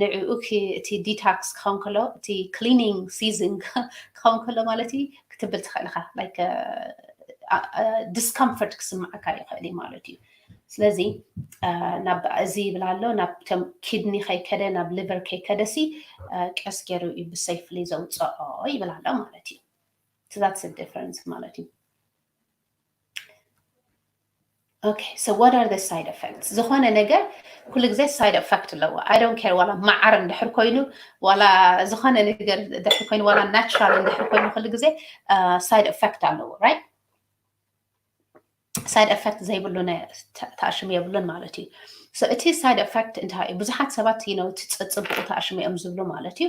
ንዕኡ እቲ ዲታክስ ክኸውን ከሎ እቲ ክሊኒንግ ሲዝን ክኸውን ከሎ ማለት እዩ ክትብል ትኽእል ኢኻ። ዲስኮምፈርት ክስምዓካ ይኽእል እዩ ማለት እዩ። ስለዚ ናብ እዚ ይብል ኣሎ ናብ ቶም ኪድኒ ከይከደ ናብ ሊቨር ከይከደሲ ቀስ ገይሩ እዩ ብሰይፍሊ ዘውፅኦ ይብል ኣሎ ማለት እዩ። That's the difference ማለት እዩ። Okay, so what are the side effects? ዝኾነ ነገር ኩሉ ግዜ ሳይድ ኤፈክት ኣለዎ። I don't care ዋላ መዓር እንድሕር ኮይኑ ዋላ ዝኾነ ነገር እንድሕር ኮይኑ ዋላ ናቹራል እንድሕር ኮይኑ ኩሉ ግዜ ሳይድ ኤፈክት ኣለዎ፣ right? ሳይድ ኤፈክት ዘይብሉ ተኣሽሙ የብሉን ማለት እዩ። So እቲ ሳይድ ኤፈክት እንታይ እዩ? ብዙሓት ሰባት you know እቲ ፅቡቁ ተኣሽሙ እዮም ዝብሉ ማለት እዩ።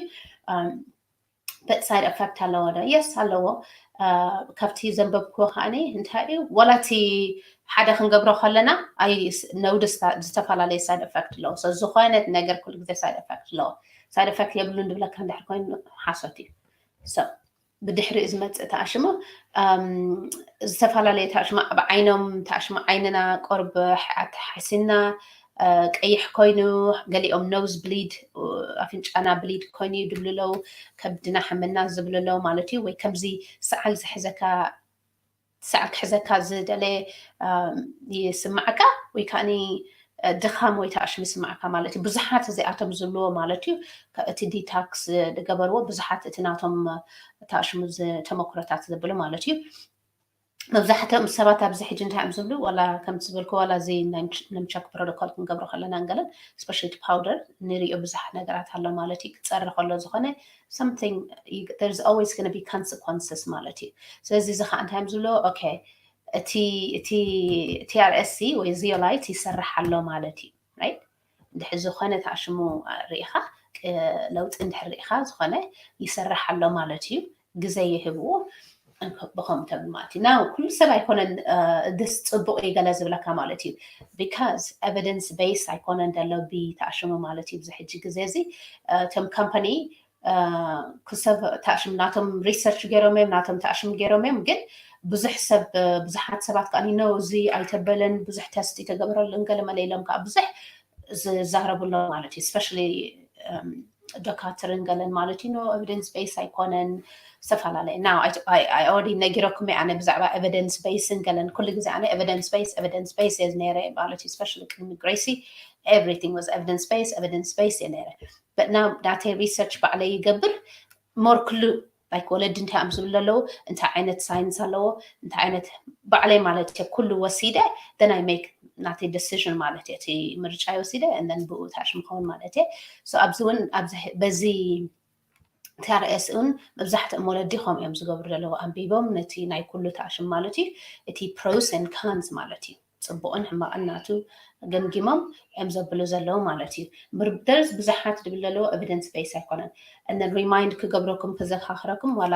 But side effect ኣለዎ ዶ? Yes ኣለዎ። ካብቲ ዘንበብክዎ ከዓኒ እንታይ እዩ ዋላ እቲ ሓደ ክንገብሮ ከለና ኣይ ነውድስ ዝተፈላለየ ሳይድ ኤፈክት ኣለዎ። So ዝኾነ ነገር ኩሉ ግዜ ሳይድ ኤፈክት ኣለዎ። ሳይድ ኤፈክት የብሉን ዝብለካ እንድሕር ኮይኑ ሓሶት እዩ። So ብድሕሪኡ ዝመፅእ ተኣሽሙ ዝተፈላለየ ተኣሽሙ ኣብ ዓይኖም ተኣሽሙ ዓይንና ቆርብ ሓሲና ቀይሕ ኮይኑ ገሊኦም ኖዝ ብሊድ ኣፍንጫና ብሊድ ኮይኑ ይድብሉ ኣለዉ። ከብድና ሕምና ዝብሉ ኣለዉ ማለት እዩ። ወይ ከምዚ ሰዓል ዝሕዘካ ሰዓል ክሕዘካ ዝደለ ይስማዓካ ወይ ከዓኒ ድኻም ወይ ተኣሽሙ ይስማዓካ ማለት እዩ። ብዙሓት እዚኣቶም ዝብልዎ ማለት እዩ። እቲ ዲታክስ ዝገበርዎ ብዙሓት እቲ ናቶም ተኣሽሙ ተመክሮታት ዘብሉ ማለት እዩ። መብዛሕትኦም ሰባት ኣብዚ ሕጂ እንታይ እዮም ዝብሉ ዋላ ከምቲ ዝበልኩ ዋላ እዚ ነምቸክ ፕሮቶኮል ክንገብሮ ከለና እንገለን ስፔሻሊ ፓውደር ንሪኦ ብዙሕ ነገራት ኣሎ ማለት እዩ። ክፀሪ ከሎ ዝኾነ something there's always gonna be consequences ማለት እዩ። ስለዚ እዚ ከዓ እንታይ እዮም ዝብሎ okay እቲ እቲ ቲኣርኤስሲ ወይ ዚዮላይት ይሰርሕ ኣሎ ማለት እዩ። Right? እንድሕር ዝኾነ ተኣሽሙ ርኢኻ ለውጢ እንድሕር ርኢኻ ዝኾነ ይሰርሕ ኣሎ ማለት እዩ። ግዜ ይህብዎ ብኸምኡ ተብል ማለት እዩ። ናው ኩሉ ሰብ ኣይኮነን ድስ ፅቡቅ እዩ ገለ ዝብለካ ማለት እዩ። Because evidence base ኣይኮነን ዘሎ ብተኣሽሙ ማለት እዩ። ብዚ ሕጂ ግዜ እዚ እቶም ካምፓኒ ክሰብ ተኣሽም ናቶም ሪሰርች ገይሮም እዮም ናቶም ተኣሽም ገይሮም እዮም። ግን ብዙሕ ሰብ ብዙሓት ሰባት ከዓ no እዚ ኣይተበለን ብዙሕ ተስት ይተገበረሉ እንገለ መለ ኢሎም ከዓ ብዙሕ ዝዛረቡ ኣለዉ ማለት እዩ። ስፔሻሊ ዶካትርን ገለን ማለት እዩ። No evidence base ኣይኮነን ዝተፈላለየ now I already ነጊረኩም ኣነ ብዛዕባ evidence base ን ገለን ኩሉ ግዜ ኣነ evidence base evidence base እየ ነይረ ማለት እዩ። ስፔሻሊ ቅድሚ ግሬሲ everything was evidence base evidence base እየ ነይረ። But now ናተይ ሪሰርች ባዕለይ ይገብር more ኩሉ like ወለዲ እንታይ እዮም ዝብሉ ኣለዉ እንታይ ዓይነት ሳይንስ ኣለዎ እንታይ ዓይነት ባዕለይ ማለት እየ ኩሉ ወሲደ then I make ናተይ decision ማለት እየ እቲ ምርጫ ወሲደ and then ብኡ ታሽም ኸውን ማለት እየ። So ኣብዚ እውን በዚ ቲኣርኤስ እውን መብዛሕትኦም ወለዲ ከምኡ እዮም ዝገብሩ ዘለዉ ኣንቢቦም ነቲ ናይ ኩሉ ተኣሽም ማለት እዩ እቲ pros and cons ማለት እዩ። ፅቡቕን ሕማቕን ናቱ ገምጊሞም እዮም ዘብሉ ዘለዉ ማለት እዩ። ምርደርስ ብዙሓት ድብል ዘለዉ evidence base ኣይኮነን። And then remind ክገብረኩም ክዘካክረኩም ዋላ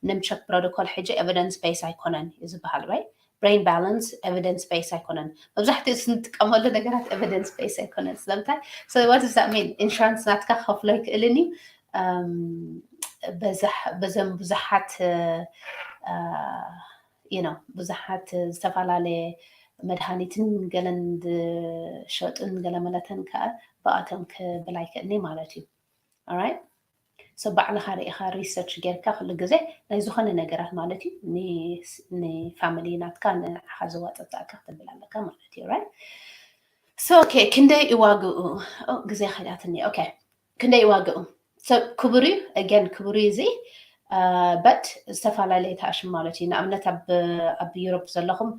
ነምቸክ ፕሮቶኮል ሕጂ evidence base ኣይኮነን እዩ ዝበሃል right? Brain balance evidence base ኣይኮነን። መብዛሕትኡ ስንጥቀመሉ ነገራት evidence base ኣይኮነን። ስለምንታይ? So what does that mean? ኢንሹራንስ ናትካ ክኸፍሎ ይክእልን እዩ በዘም ብዙሓት you know ብዙሓት ዝተፈላለየ መድሃኒትን ገለን ዝሸጡን ገለ መለተን ከዓ ብኣቶም ክብል ኣይክእልኒ ማለት እዩ። Alright? So ባዕልኻ ርኢኻ ሪሰርች ጌርካ ኩሉ ግዜ ናይ ዝኾነ ነገራት ማለት እዩ ንፋሚሊ ናትካ ንዓኻ ዘዋፀ ዝኣካ ክትብል ኣለካ ማለት እዩ። Right? So okay ክንደይ ይዋግኡ ግዜ ከዳትኒ okay ክንደይ ይዋግኡ ሰብ ክቡር እዩ። Again ክቡር እዩ እዚ but ዝተፈላለየ ተኣሽሙ ማለት እዩ። ንኣብነት ኣብ ኣብ ዩሮፕ ዘለኹም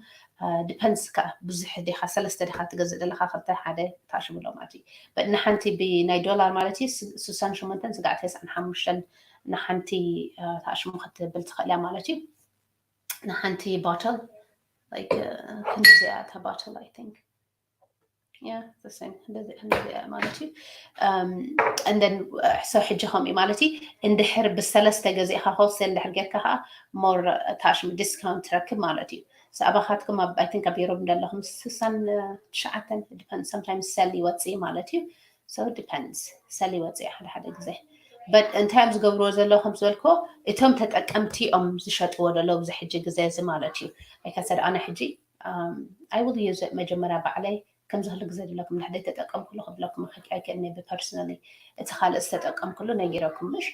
ዲፐንድስ ከዓ ብዙሕ ዲኻ ሰለስተ ዲኻ ትገዝእ ዘለኻ ክልተ ሓደ ተኣሽሙ ኣሎ ማለት እዩ። But ንሓንቲ ብናይ ዶላር ማለት እዩ ስሳን ሸሞንተን ስጋዕ ተስዓን ሓሙሽተን ንሓንቲ ተኣሽሙ ክትብል ትኽእል እያ ማለት እዩ። ንሓንቲ bottle like ክንዲዚኣ እታ bottle I think yeah the same እንደዚኣ ማለት እዩ። And then so ሕጂ ከምኡ ማለት እዩ። እንድሕር ብሰለስተ ገዚእካ wholesale እንድሕር ጌርካ ከዓ more ተኣሽሙ discount ትረክብ ማለት እዩ። So ኣባኻትኩም ኣብ I think ኣብ ዩሮፕ እንደለኹም ስሳን ትሽዓተን depends sometimes ሰል ይወፅእ ማለት እዩ። So depends ሰል ይወፅእ ሓደ ሓደ ግዜ። But እንታይ እዮም ዝገብርዎ ዘለዉ ከም ዝበልክዎ እቶም ተጠቀምቲ እዮም ዝሸጥዎ ዘለዉ ኣብዚ ሕጂ ግዜ እዚ ማለት እዩ። Like I said ኣነ ሕጂ I will use it መጀመርያ ባዕለይ ከምዚ ክሉ ግዜ ዝብለኩም ንሕደይ ተጠቀምኩሉ ክብለኩም ኣይክእልኒ ብፐርሰናሊ እቲ ካልእ ዝተጠቀምኩሉ ነጊረኩም ምሽ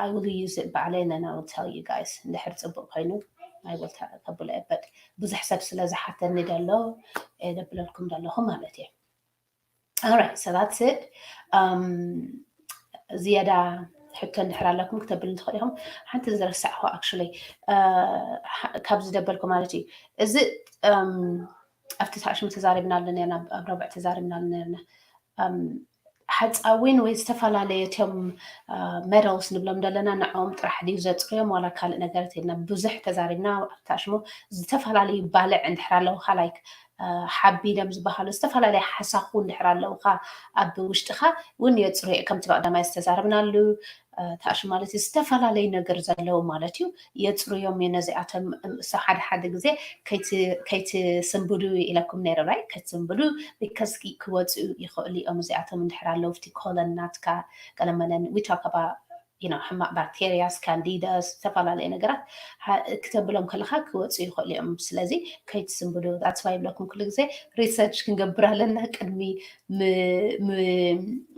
I will use it ባዕለይ and I will tell you guys እንድሕር ፅቡቅ ኮይኑ I will ከብሎ but ብዙሕ ሰብ ስለ ዝሓተኒ ደሎ ደብለልኩም ደለኹ ማለት እየ። Alright so that's it ዝያዳ ሕቶ እንድሕር ኣለኩም ክተብሉ ትኽእል ኢኹም። ሓንቲ ዝረሳዕኹ actually ካብዚ ደበልኩ ማለት እዩ እዚ ኣብቲ ታሽሙ ተዛሪብና ኣለና ኢና ኣብ ረብዕ ተዛሪብና ኣለና ሓፃዊን ወይ ዝተፈላለዩ እቶም metals ንብሎም ዘለና ንዕኦም ጥራሕ ድዩ ዘፅርዮም ዋላ ካልእ ነገረት የልና ብዙሕ ተዛሪብና ኣብቲ ታሽሙ ዝተፈላለዩ ባልዕ እንድሕር ኣለውካ like ሓቢኖም ዝበሃሉ ዝተፈላለዩ ሓሳኹ እንድሕር ኣለውካ ኣብ ውሽጥኻ እውን የፅርዮ ከምቲ ቀዳማይ ዝተዛረብናሉ ታእሹ ማለት እዩ ዝተፈላለዩ ነገር ዘለዉ ማለት እዩ የፅርዮም እዩ ነዚኣቶም ሓደ ሓደ ግዜ ከይትስንብዱ ኢለኩም ነይረ right ከይትስንብዱ because ክወፅኡ ይኽእሉ እዮም እዚኣቶም እንድሕር ኣለዉ እቲ ኮለን ናትካ ቀለመለን we talk about you know ሕማቅ bacteria candida ዝተፈላለዩ ነገራት ክተብሎም ከለካ ክወፁ ይኽእሉ እዮም ስለዚ ከይትስንብዱ that's why ይብለኩም ኩሉ ግዜ research ክንገብር ኣለና ቅድሚ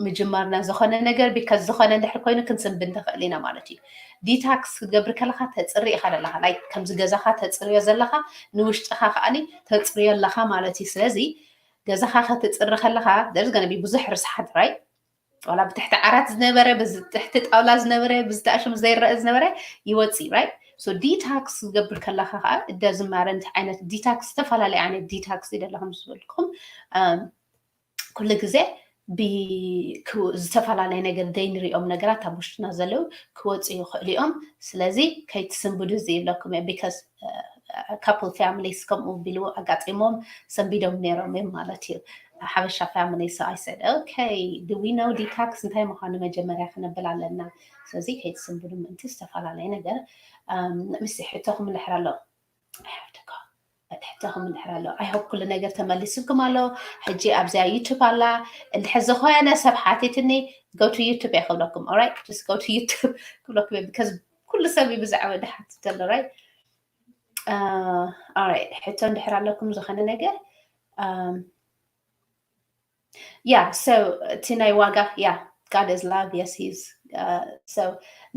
ምጅማርና ዝኾነ ነገር because ዝኾነ እንድሕር ኮይኑ ክንስንብድ ንኽእል ኢና ማለት እዩ detox ክትገብር ከለካ ተፅሪ ኢካ ዘለካ like ከምዚ ገዛካ ተፅርዮ ዘለካ ንውሽጥካ ከዓኒ ተፅርዮ ኣለካ ማለት እዩ ስለዚ ገዛካ ከተፅሪ ከለካ there's gonna be ብዙሕ ርስሓት right ዋላ ብትሕቲ ዓራት ዝነበረ ብትሕቲ ጣውላ ዝነበረ ብዝተኣሽሙ ዘይረአ ዝነበረ ይወፅእ right so detox ዝገብር ከለካ ከዓ እደ ዝማረ እንታይ ዓይነት detox ዝተፈላለዩ ዓይነት detox ይደለኩም ዝበልኩም ኩሉ ግዜ ዝተፈላለዩ ነገር ዘይንሪኦም ነገራት ኣብ ውሽጥና ዘለዉ ክወፁ ይኽእሉ እዮም ስለዚ ከይትስንብዱ እዚ ይብለኩም እየ because couple families ከምኡ ቢሉ ኣጋጢሞም ሰንቢዶም ነይሮም እዮም ማለት እዩ ሓበሻ family so I said okay do we know detox እንታይ ምዃኑ መጀመርያ ክነብል ኣለና ስለዚ ከይትስንብዱ ምእንቲ ዝተፈላለየ ነገር ምስ ሕቶ ክምልሕር ኣሎ ሕቶ ክምልሕር ኣሎ I hope ኩሉ ነገር ተመሊስልኩም ኣሎ ሕጂ ኣብዚኣ YouTube ኣላ እንድሕር ዝኾነ ሰብ ሓቲትኒ go to YouTube እየ ክብለኩም alright just go to YouTube ክብለኩም because ኩሉ ሰብ እዩ ብዛዕባ ድሓት ዘሎ right ኣራይ ሕቶ እንድሕር ኣለኩም ዝኾነ ነገር yeah so እቲ ናይ ዋጋ yeah God is love yes he's so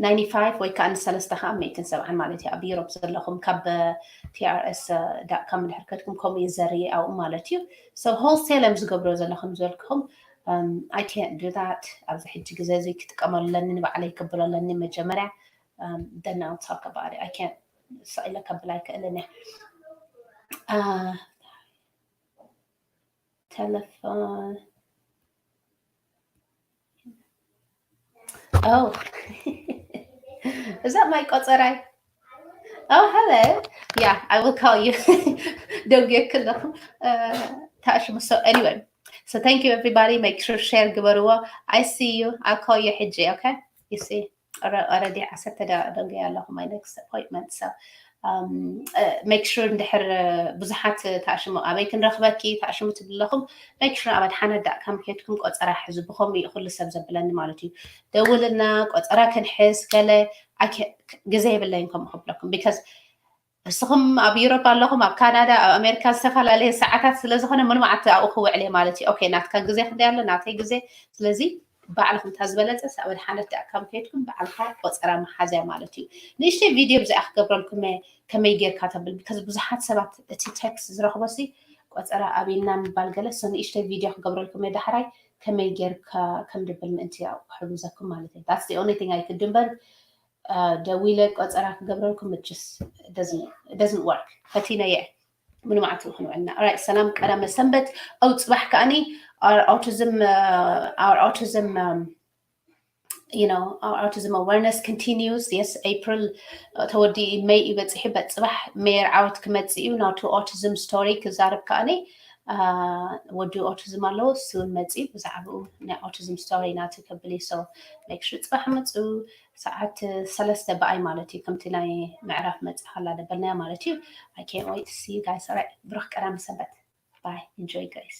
ninety five ወይ ከዓ ንሰለስተ ከዓ ሚእትን ሰብዓን ማለት እዩ ኣብ ዩሮፕ ዘለኹም ካብ trs dot com ድሕር ከድኩም ከምኡ እዩ ዘርኢ ኣብኡ ማለት እዩ so wholesale እዮም ዝገብሮ ዘለኹም ዝበልኩም I can't do that ኣብዚ ሕጂ ግዜ እዚ ክጥቀመሉ ኣለኒ ንባዕለይ ክብሎ ኣለኒ መጀመርያ then I'll talk about it I can't ስቕ ኢለ ከብል ኣይክእልን እየ telephone oh is that my ቆፀራይ oh hello yeah I will call you ደውጌ ክለኹ ታሽሙ so anyway so thank you everybody make sure share ግበርዎ I see you I'll call you ሕጂ okay you see already ዓሰርተ ደቂቃ ደንገ ኣለኹ my next appointment so make sure እንድሕር ብዙሓት ተኣሽሙ ኣበይ ክንረኽበኪ ተኣሽሙ ትብለኹም make sure ኣብ ኣድሓነ ዳእካም ከድኩም ቆፀራ ሕዙ ብኸምኡ እዩ ኩሉ ሰብ ዘብለኒ ማለት እዩ ደውልና ቆፀራ ክንሕዝ ገለ ግዜ የብለይን ከምኡ ክብለኩም because እስኹም ኣብ ዩሮፕ ኣለኹም ኣብ ካናዳ ኣብ ኣሜሪካ ዝተፈላለየ ሰዓታት ስለ ዝኾነ ምንማዓት ኣብኡ ክውዕል እየ ማለት እዩ ኦኬ ናትካ ግዜ ክንደይ ኣሎ ናተይ ግዜ ስለዚ ባዕልኹም እታ ዝበለፀ ሳብ ኣድሓነት ደኣ ካብ ከይድኩም ባዕልኻ ቆፀራ መሓዝያ ማለት እዩ ንእሽተይ ቪድዮ ብዚኣ ክገብረልኩም እየ ከመይ ጌርካ ተብል because ብዙሓት ሰባት እቲ ቴክስት ዝረኽቦ ሲ ቆፀራ ኣበይና ምባል ገለ so ንእሽተይ ቪድዮ ክገብረልኩም እየ ዳሕራይ ከመይ ጌርካ ከም ድብል ምእንቲ ክሕግዘኩም ማለት እዩ that's the only thing I could do እምበር ደዊለ ቆፀራ ክገብረልኩም just doesn't work። ፈቲነየ። ምንማዕት ክንውዕልና right። ሰላም ቀዳመ ሰንበት። ኣው ፅባሕ ከኣኒ our autism our autism you know our autism awareness continues. Yes, April ተወዲኡ፣ May እዩ በፂሑ። በት ፅባሕ ሜየር ዓወት ክመፅእ እዩ። ናቱ autism story ክዛረብ ከኣኒ ወዲ autism ኣለዎ፣ እሱ እውን መፂኡ ብዛዕባኡ ናይ autism story ናቱ ከብል እዩ። So make sure ፅባሕ ምፁ። ሰዓት ሰለስተ ብኣይ ማለት እዩ፣ ከምቲ ናይ ምዕራፍ መፅእ ከላ ደበልናያ ማለት እዩ። I can't wait to see you guys. All right፣ ብሩኽ ቀዳመ ሰንበት። Bye. Enjoy, guys.